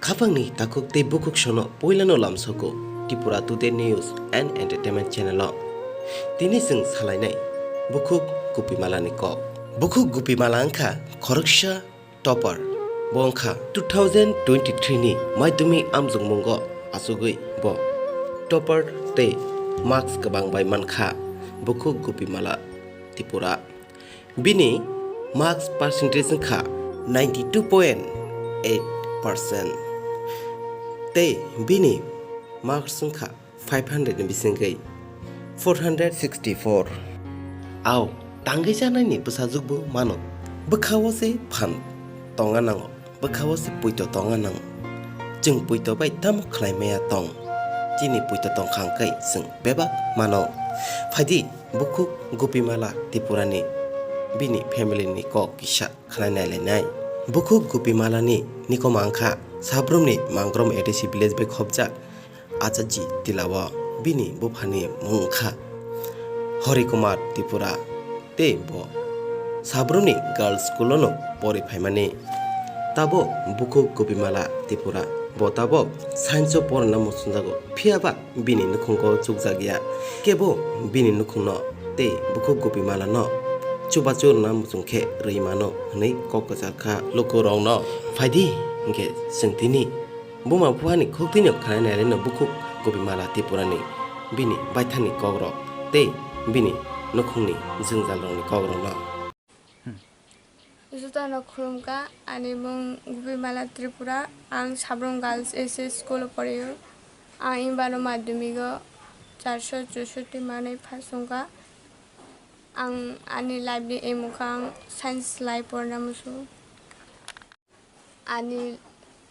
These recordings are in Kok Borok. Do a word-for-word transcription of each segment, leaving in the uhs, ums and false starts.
Khapangni takhuk tei bukhuk sono puilano lamsogo Tripura Today News and Entertainment Channel o. Tini chwng salainai bukhuk Gopimalani kok. Bukhuk Gopimala wngkha khoroksa topper. Bo wngkha two thousand twenty-three ni madhyamik amjokmungo achugwi bo topper tei marks kwbang bai mankha bukhuk Gopimala Tripura. Bini marks percentage wngkha ninety two point eight percent tei bini marks wngkha five hundred ni bisingwi four hundred sixty four. Ao tangwi chanaini bwsajwkbo mano, bwkhao se phan tongna nango, bwkhao se poito tongna nango. Chwng poito bai tamo khlai maya tong? Chini poito tongkha hwnkhe chwng bebak mano. Phaidi bukhuk Gopimala Tripurani bini family ni kok kisa khnai nailainai. Bukhuk Gopimalani nikoma wngkha Sabrumni Mangrom A D C village bai khopjak Achaji Tilao. Bini buphani mung wngkha Hori Kumar Tripura tei bo Sabrumni Girls School-o no pori phaimani. Tabok bukhuk Gopimala Tripura, bo tabok science-o porna muchungjago, phiya ba bini nukhungo chukjakya. Kebo bini nukhungno tei bukhuk Gopimalano chubachu rwna muchung khe rwi mano hwnwi kok kwchar kha lukurokno. Phaidi hinkhe chwng tini buma buphani khuk twino khnai naileno bukhuk Gopimala Tripurani bini baithangni kokrok tei bini nukhungni jwngjalrokni kokrokno. Hmm. Jotono khulumkha, ani mung Gopimala Tripura, ang Sabrum Girls S S School o porio. Ang imbano madhyamigo charso chusoti manwi pass wngkha. Ang ani life ni aim wngkha ang science lai porna musu. Ani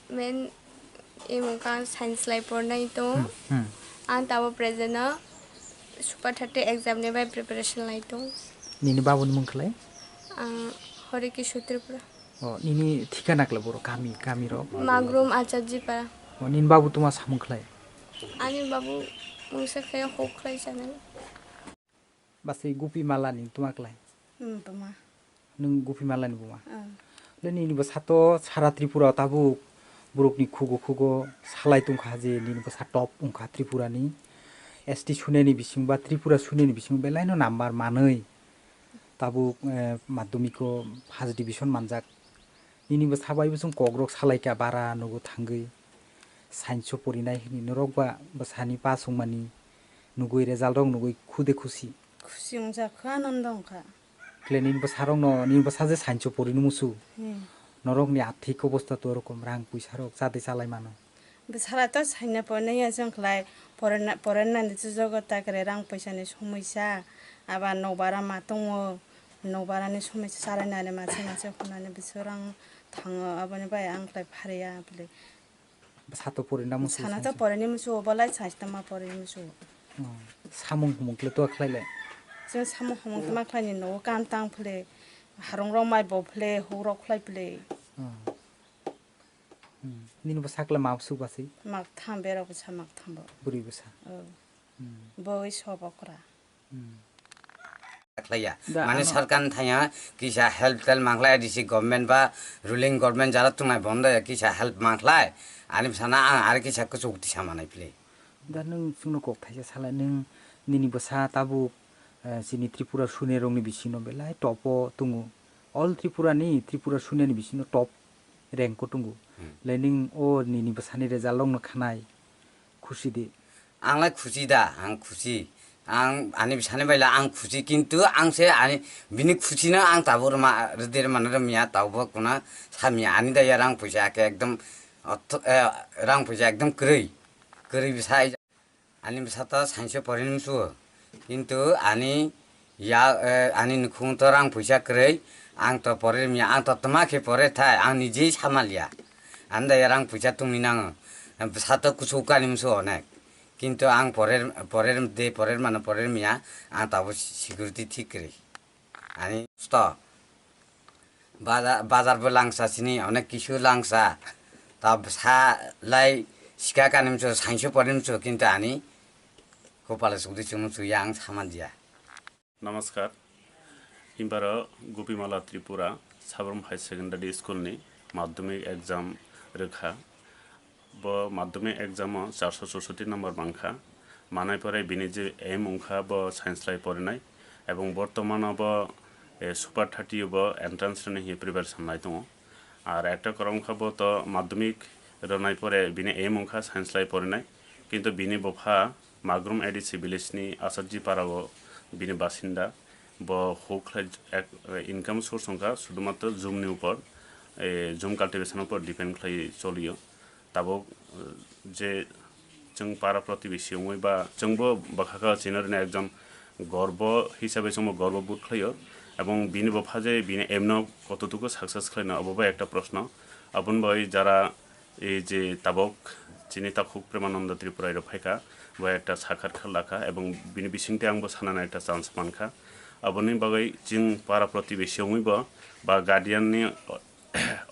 main aim wngkha ang science lai pornai tongo. Hmm, hmm. Ang tabo present o super thirty exam ni bai preparation lai tongo. Nini babuni mung khlai? Ang Hori Kishore Tripura. O, nini thikana khlai boro kami, kami rok? Magrum Acharji Para. O, nini babu tuma samung khlai? Ani babu mungsa khe hok khlai chanai. Basi Gopi Mala ni tuma klai? Hmm, tuma. Nung Gopi Mala ni buma? Hmm. Le nini bwsa to sara Tripura tabuk borok ni khugo khugo salai tongkha je nini bwsa top wngkha Tripura ni. S T sune ni bising ba Tripura sune ni bising belai no number manwi. Tabuk, eh, madhyamiko first division manjak. Nini bwsa bai bwswng kokrok salaikha bara nugo thangwi. Science o porinai hwnwi norok ba bwsani pass wngmani nugwi result rok nugwi khude khusi. Khusi wngjakha, anondo wngkha. Kle nini bwsarokno, nini bwsa je science o porini musu. Hmm. Norokni athik obostha to rokom rang puisa rok chade chalai mano. Bwsala to saina porinai ya chwng khlai porena-, porenani chujogo ta kwrwi rang puisani somoisa. Aba nokbara ma tongo, nokbarani somoisa chalainani machi machi hwnani bwswk rang thango, aboni bai ang khlai phariya bwlwi. Bwsa to porina musu sana to science o. Porini musu, obolai science tama porini musu. Oh, samung humung kle to khlai le. Chwng samung humung tama khlai ni nogo kam tang phile, harung rok mai bo phile, huk rok khlai phile. Oh. Hmm. Nini bwsa kle ma bwswk basi? Mak tham berok bwsa mak tham bo. Bwrwi bwsa. Oh. Hmm. Boi sob okra. Hmm. Khlaiya. Da, mane ano sarkar ni thaya kisa help tel mangkhlai, A D C government ba ruling government jara tungnai bondo ya kisa help mangkhlai. Ani bwsana ang ari kisa kuchuk tisa manai philai. Da nwng chwngno kok thaisa salai, nwng nini bwsa tabuk, eh, chini Tripura sune rokni bisingo belai top o tongo. All Tripura ni, Tripura sune ni bisingo top rank o tongo. Hmm. Lai nwng o nini bwsani result rokno khanai khusi di. Ang lai khusi da, ang khusi. Ang ani bwsani bai la ang khusi, kintu ang se ani bini khusi no ang tabuk rwma, rwdi rwmano rwmya, tabuk kuna samya ani da ya rang puisa khe ekdom otho-, eh, rang puisa ekdom kwrwi, kwrwi bwsa. Ani bwsa to science o porini musu, kintu ani ya, eh, ani nukhung to rang puisa kwrwi, ang to pore rwmya, ang to tma khe pore thai, ang nijei samal ya. Ani da ya rang puisa tongwi nango, bwsa to kuchuk kani musu onek. Kintu ang porer, porer de, porer mano porer miya, ang tabuk security thik kwrwi. Ani sto. Baza-, bazar bo langsa sini, onek kisu langsa. Ta bwsa lai sika kani musu, science o porini musu, kintu ani kopala sukdi chwng musu ya ang samandiya. Namaskar. Imbaro Gopimala Tripura Sabrum High Secondary School ni madhyamik exam rwkha. Bo madhyamik exam o charso chusoti number mankha. Manai pore bini je aim wngkha bo science lai porinai, ebong bortomano bo, eh, super thirty bo entrance rwni hi preparation lai tongo. Ar ekta kwrwng wngkha bo to madhyamik rwnai pore bini aim wngkha science lai porinai, kintu bini bopha Magrum A D C village ni Asarji para o bini basinda. Bo huk khlai ek, income source wngkha sudhumatro jumni upor, eh, jum cultivation upor depend khlai cholio. Tabuk, eh, je chwng para protibesi wngwi ba chwngbo bwkha kha chini rwni ekjon gorbo hisabe chwngbo gorbo bood khlaio, ebong bini bopha je bini aim no kototuko success khlaina obo bai ekta proshno. Aboni bai jara ei je tabuk chini takhuk Premananda Tripura rok phaikha, bo ekta sakar kha lakha ebong bini bisingtwi angbo sanana ekta chance mankha. Aboni bagwi chwng para protibesi wngwi bo ba guardian ni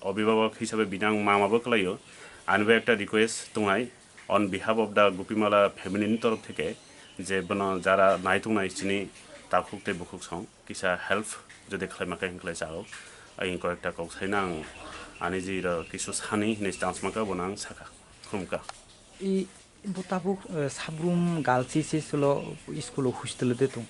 obhibhabok hisabe bini ang mama bo khlaio. Ani bo ekta request tongnai on behalf of the Gopimala family ni torof theke, je bono jara nai tongnai chini takhuk tei bukhuk song kisa help jodi khlaima khe hinklai sao. Aying koi ekta kok saina ang ani ji ro kisu sani hinwi chance manka bono ang saka khumka. I bo tabuk, eh, Sabrum girls H S lo school o hostel de tong.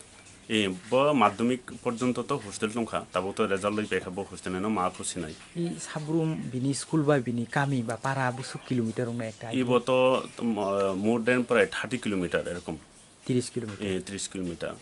E, bo madhyamik porjonto to hostel tongkha, tabuk to result loi paikha bo hostel no ma khusinai. I Sabrum bini school ba bini kami ba para busuk kilometer wngna ekta idea. Ibo to, um, uh, more than prai thirty kilometer erokom. Tris kilometer. E, tris kilometer.